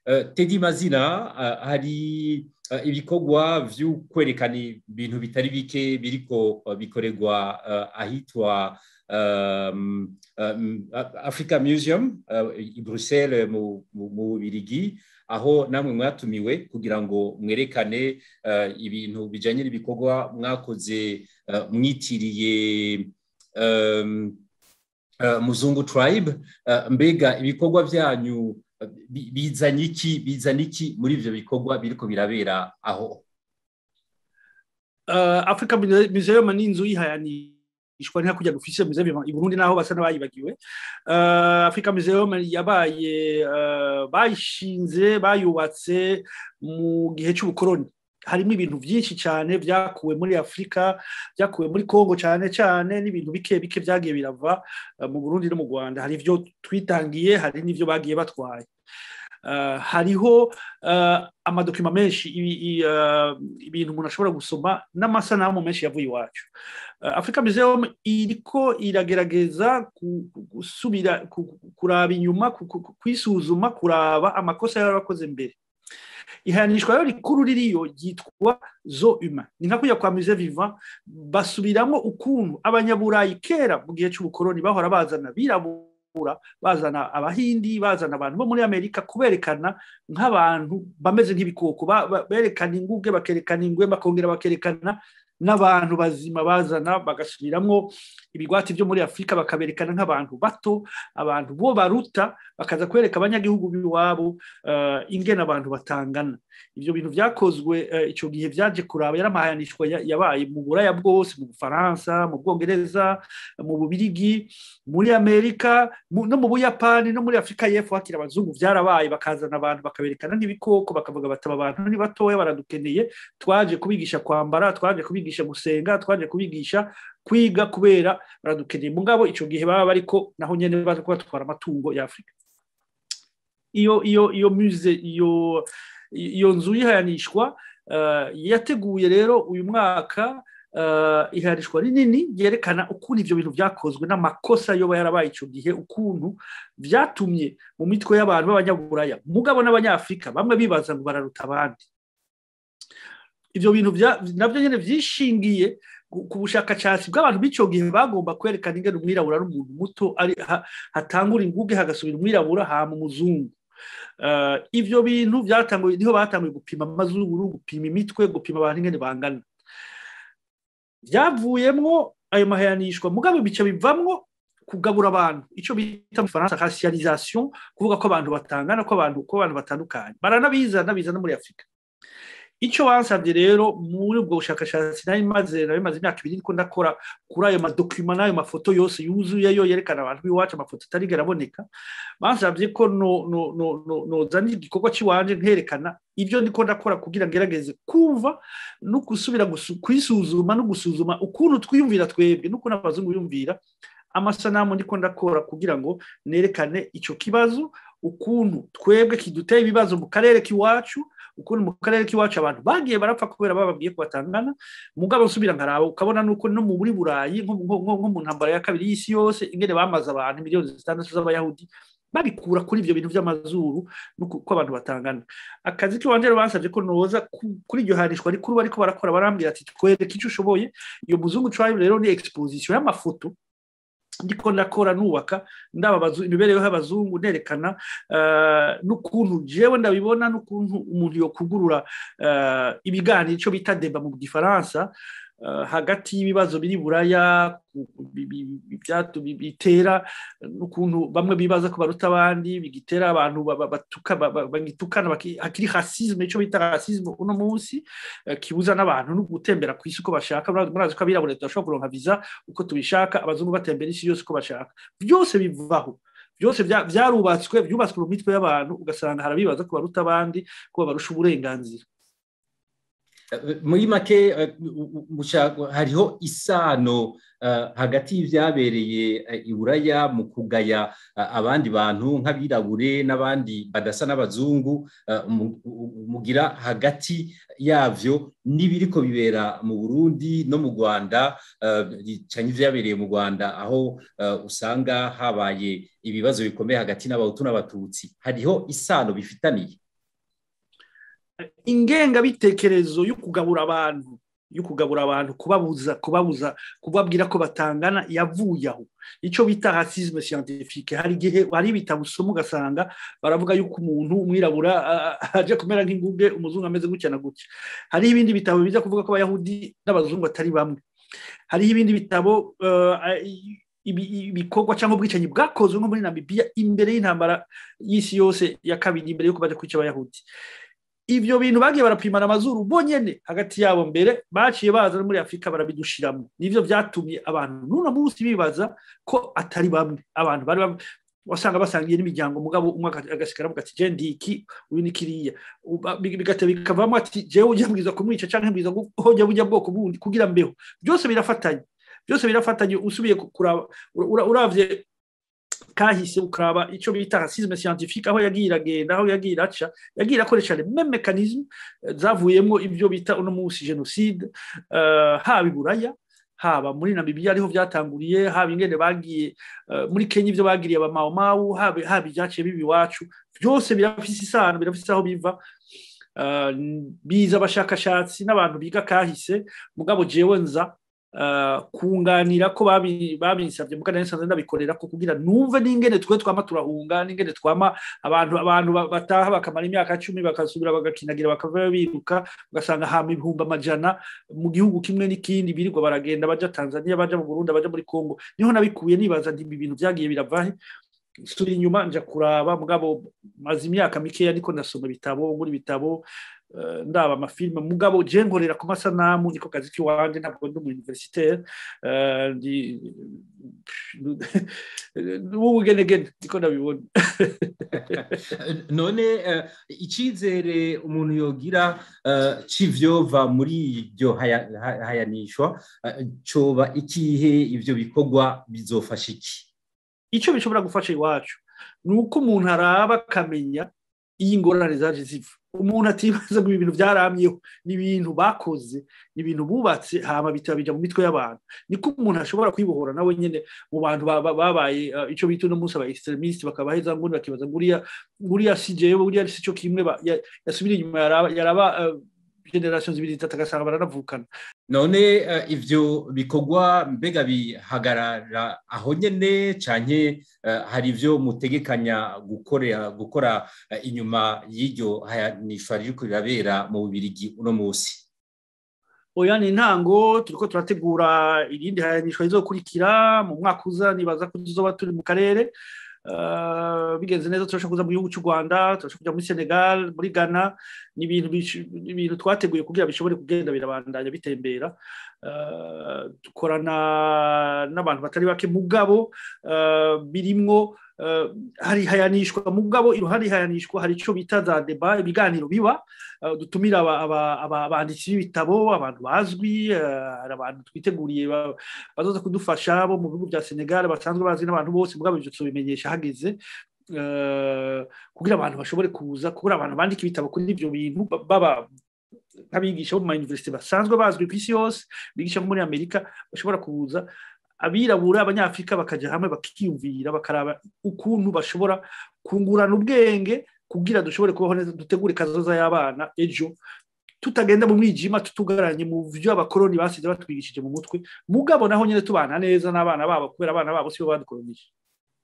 Teddy Mazina, hari ibikorwa vyo kwerekana ibintu bitari bike biriko bikorerwa ahitwa Africa Museum i Bruxelles mu Bubirigi, aho namwe mwatumiwe kugira ngo mwerekane ibintu bijanye n'ibikorwa mwakoze mwitiriye Muzungu Tribe. Mbega ibikorwa byanyu bizanye iki, bizana iki muri ivyo bikorwa biriko birabera aho? Africa Museum ni inzu yihayanishwa, ni hakurya dufise musée i Burundi, naho basa n'abayibagiwe. Africa Museum yabaye bayishinze, bayubatse mu gihe c'ubukoroni. Harimo ibintu byinshi cyane byakuwe muri Afrika, byakuwe muri Kongo cyane cyane, n'ibintu bike bike byagiye birava mu Burundi no mu Rwanda. Hari ibyo twitangiye, hari n'ibyo bagiye batwaye. Hariho ama documents menshi, ibintu umuntu ashobora gusoma n'amasanamu menshi yavuye iwacu. Africa Museum iriko iragerageza gusubira kuraba inyuma, kwisuzuma, kuraba amakosa yarakoze mbere. Ihanishwa rero rikuru ririyo ryitwa Zoo humain. Ni nka kujya kwa Musée Vivant, basubiramo ukuntu Abanyaburayi kera mu gihe c'ubukoroni bahora bazana birabura, bazana Abahindi, bazana abantu bo muri Amerika kuberekana nk'abantu bameze nk'ibikoko. Berekana inguge, bakerekana ingwe, bakongera bakerekana n'abantu bazima. Bazana bagasubiramwo ibigwati byo muri Afrika, bakaberekana nk'abantu bato, abantu bo baruta, bakaza kwereka abanyagihugu b'iwabo ingene abantu batangana. Ivyo bintu vyakozwe ico gihe vyaje kuraba yaramahayanishwa yabaye mu Buraya bwose, mu Bufaransa, mu Bwongereza, mu Bubirigi, muri Amerika, no mu Buyapani, no muri Afrika y'Epfo hakiri abazungu vyarabaye. Bakazana abantu bakaberekana nk'ibikoko, bakavuga bataba abantu ni batoya, baradukeneye, twaje kubigisha kwambara, twaje kubigisha gusenga, twaje kubigisha kwiga kubera baradukeneye. Mugabo ico gihe baba bariko naho nyene baza kubatwara amatungo ya Afrika. Iyo musée, iyo nzu yihayanishwa yateguye rero uyu mwaka ihayanishwa rinini ryerekana ukuntu ivyo bintu vyakozwe n'amakosa yoba yarabaye ico gihe, ukuntu vyatumye mu mitwe y'abantu b'Abanyaburaya mugabo n'Abanyafrika bamwe bibaza ngo bararuta abandi. Ivyo bintu navyo nyene vyishingiye ku bushakashatsi bw'abantu b'ico gihe bagomba kwerekana ingene umwirabura ari umuntu muto, ari hatangura inguge, hagasubira umwirabura, hama umuzungu. Ivyo bintu vyatanguye, niho batanguye gupima amazuru, gupima imitwe, gupima abantu ingene bangana. Vyavuyemwo ayo mahayanishwa, mugabo bica bivamwo kugabura abantu, ico bita mu Faransa racialisation, kuvuga ko abantu batangana, ko abantu batandukanye. Baranabizana, bizana muri Afrika. Ico bansavye rero muri ubwo bushakashatsi nari maze imyaka 2 ndiko ndakora kuri ayo ma documents n'ayo mafoto yose yuzuyeyo yerekana abantu b'iwacu, amafoto atarigera aboneka. Bansavye ko no no no no nozana igikorwa ciwanje nkerekana ivyo ndiko ndakora kugira ngerageze kumva no gusubira kwisuzuma no gusuzuma ukuntu twiyumvira twebwe n'ukuntu abazungu biyumvira. Amasanamu ndiko ndakora kugira ngo nerekane ico kibazo, ukuntu twebwe kiduteye ibibazo mu karere k'iwacu, ukuntu mu karere k'iwacu abantu bagiye barapfa kubera bababwiye ko batangana. Mugabo nsubira nkaraba, ukabona nuko no muri Burayi, nko mu ntambara ya kabiri y'isi yose, ingene bamaze abantu miliyoni 6 z'Abayahudi babikura kuri ivyo bintu vy'amazuru nuko ko abantu batangana. Akazi kiwanje rero bansavye ko noza kuri iryo hanishwa rikuru bariko barakora, barambwira ati: "Twereke ico ushoboye." Iyo Muzungu Tribe rero ni exposition y'amafoto ndiko ndakora, nubaka ndaba imibereho y'abazungu, nerekana n'ukuntu jewe ndabibona, n'ukuntu umuntu yokugurura ibiganiro, ico bita débat mu Gifaransa, hagati y'ibibazo biri Buraya bitera n'ukuntu bamwe bibaza ko baruta abandi, bigitera abantu batuka, bagitukana, hakiri racisme, ico bita racisme uno munsi, kibuza n'abantu no gutembera ku isi uko bashaka. Murazi ko abirabura tudashobora kuronka visa uko tubishaka, abazungu batembera isi yose uko bashaka. Byose bivaho, byose vyarubatswe, byubatswe mu mitwe y'abantu, ugasanga harabibaza ko baruta abandi, ko babarusha uburenganzira. Muri make hariho isano hagati y'ivyabereye i Buraya mu kugaya abandi bantu nk'abirabure n'abandi badasa n'abazungu, mugira hagati yavyo n'ibiriko bibera mu Burundi no mu Rwanda, canke ivyabereye mu Rwanda, aho usanga habaye ibibazo bikomeye hagati n'Abahutu n'Abatutsi. Hariho isano bifitaniye. Ingengabitekerezo yo kugabura abantu, kubabuza, kubabwira ko batangana, yavuye aho. Icyo bita racisme scientifique, hari igihe hari ibitabo usoma ugasanga baravuga yuko umuntu umwirabura aje kumera nk'inguge, umuzungu ameze gutya na gutya. Hari ibindi bitabo bijya kuvuga ko Abayahudi n'abazungu atari bamwe. Hariho ibindi bitabo, ibikorwa cyangwa ubwicanyi bwakozwe nko muri Namibia imbere y'intambara y'isi yose ya kabiri, imbere y'uko baja kwica Abayahudi. Ivyo bintu bagiye barapimana amazuru bonyene hagati yabo, mbere baciye baza no muri Afurika barabidushiramo. Nivyo vyatumye abantu n'uno munsi bibaza ko atari bamwe. Abantu bari wasanga basangiye n'imiryango, mugabo umwe agasigara avuga ati: "Je ndi iki, uyu ni kiriya." Bigateba bikavamo ati: "Jewe ujya mbwiza kumwica canke mbwiza guhojya bujya bwoko bundi kugira mbeho." Byose birafatanye, byose birafatanye. Usubiye kuraba, uravye kahise, ukaraba icyo bita racisme scientifique, aho yagiye iragenda, aho yagiye iraca, yagiye irakoresha les mêmes mécanismes zavuyemwo ibyo bita uno munsi génocide, haba i Buraya, haba muri Namibia ariho vyatanguriye, haba ingene bagiye muri Kenya, ivyo bagiriye Abamawumawu, haba ivyaciye biba iwacu, byose birafise isano, birafise aho biva. Biza abashakashatsi n'abantu biga kahise, mugabo jewe nza kunganira ko babinsabye, mugabo nari ndabikorera ko kugira numve n'ingene twe twama turahunga, n'ingene twama abantu bataha bakamara imyaka 10, bakasubira bagakinagira, bakava biruka, ugasanga hama ibihumbi amajana mu gihugu kimwe n'ikindi birirwa baragenda, baja Tanzania, baja mu Burundi, baja muri Congo. Niho nabikuye, nibaza nti: "Ibi bintu vyagiye biravahe?" Nsubira inyuma nja kuraba, mugabo maze imyaka mikeya niko ndasoma ibitabo, ngura ibitabo, ndaba ama films, mugabo je nkorera ku masanamu, niko kazi kiwanje. Ntabwo ndi umu universitaire, ndi w'ubugenegene, niko ndabibona. None icizere umuntu yogira c'ivyova muri iryo hayanishwa coba ikihe? Ivyo bikorwa bizofasha iki? Icyo bishobora gufasha iwacu ni uko umuntu araba akamenya iyo ingorane zaje ziva, umuntu atibaza ngo ibi bintu byaramyeho, ni ibintu bakoze, ni ibintu bubatse, hama bitaba bija mu mitwe y'abantu. Niko umuntu ashobora kwibohora nawe nyene mu bantu babaye ico bita uno munsi aba extrémistes, bakabaheza ngo bakibaza ngo uriya si jewe, uriya si cyo kimwe. Yasubira inyuma yaraba générations zibiri, zitatu, agasanga baranavukana. None ivyo bikorwa mbega bihagarara aho nyene, canke hari ivyo mutegekanya gukora inyuma y'iryo hayanishwa ririko rirabera mu Bubirigi uno musi? Oya, ni intango. Turiko turategura irindi hayanishwa rizokurikira mu mwaka uza. Nibaza ko tuzoba turi mu karere. Bigenze neza turashobora kuza mu gihugu cy'u Rwanda, turashobora kujya muri Senegal, muri Ghana. Ni ibintu twateguye kugira bishobore kugenda birabandanya bitembera. Dukorana n'abantu batari bake, mugabo birimwo hari hayanishwa, mugabo iruhande hayanishwa hari ico bita za débats, ibiganiro biba. Dutumira abanditsi b'ibitabo, abantu bazwi. Hari abantu twiteguriye bazoza kudufasha bo mu bihugu bya Senegal, basanzwe bazi n'abantu bose, mugabo ivyo tubimenyesha hageze kugira abantu bashobore kuza, kugira abantu bandika ibitabo kuri ivyo bintu, baba nk'abigisha bo mu ma université basanzwe bazwi ku isi yose, bigisha nko muri Amerika, bashobora kuza, abirabura, Abanyafrika bakaja hamwe, bakiyumvira, bakaraba ukuntu bashobora kungurana ubwenge kugira dushobore kubaho neza, dutegure kazoza y'abana ejo, tutagenda mu mwijima, tutugaranye mu vyo abakoroni basize batwigishije mu mutwe, mugabo naho nyene tubana neza n'abana babo, kubera abana babo sibo badukolonije.